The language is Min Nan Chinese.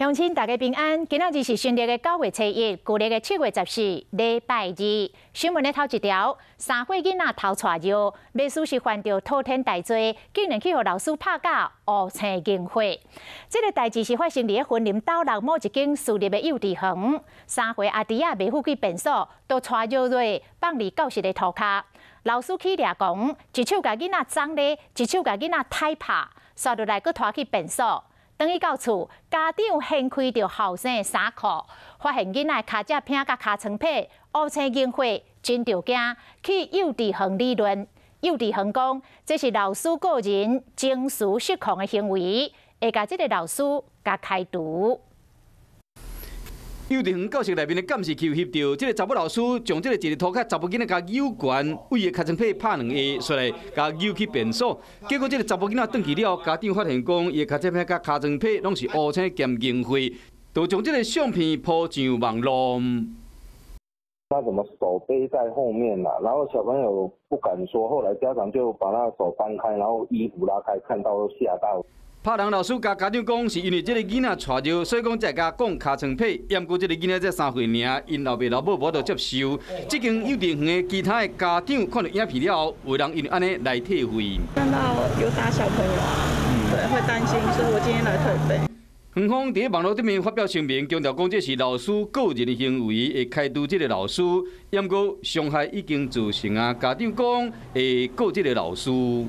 鄉親大家平安，今仔日是新曆的9月初1，舊曆的7月14，禮拜二。新聞的頭一條，3歲囡仔偷帶尿，袂輸是犯著滔天大罪，竟然去予老師拍甲烏青凝血。這个代誌是發生佇咧雲林斗六某一間私立的幼稚園，三歲阿弟仔袂赴去便所，都帶尿落放佇教室的塗跤。老師起掠講，一手共囡仔摠咧，一手共囡仔刣拍，煞落來閣拖去便所。轉去到厝，家長掀開著後生的衫褲，發現囡仔跤脊骿佮尻川皮烏青凝血，真著驚，去幼稚園理論。幼稚園講，這是老師個人情緒失控的行為，會共這个老師共開除。幼稚園教室內面的監視器翕著，這个查某老師將這个一个塗跤查某囡仔共扭懸，對伊尻川皮拍兩下，煞來共扭去便所。結果這个查某囡仔轉去了後，家長發現講，伊的跤脊骿佮尻川皮攏是烏青兼凝血，就將這个相片 po 上網路。他怎麼手背在後面啦？然後小朋友不敢說，後來家長就把他手翻開，然後衣服拉開，看到都嚇到。拍人老師共家長講，是因為這个囡仔帶尿，所以講才會共講尻川皮。毋過這个囡仔才3歲爾，𪜶老爸老母無法度接受。這間幼稚園的其他的家長看著影片了後，有人因為按呢來退費。看到有打小朋友啊，對，會擔心，所以我今天來退費。園方佇網路頂面發表聲明，強調講這是老師個人的行為，會開除這个老師。毋過傷害已經造成啊，家長講會告這个老師。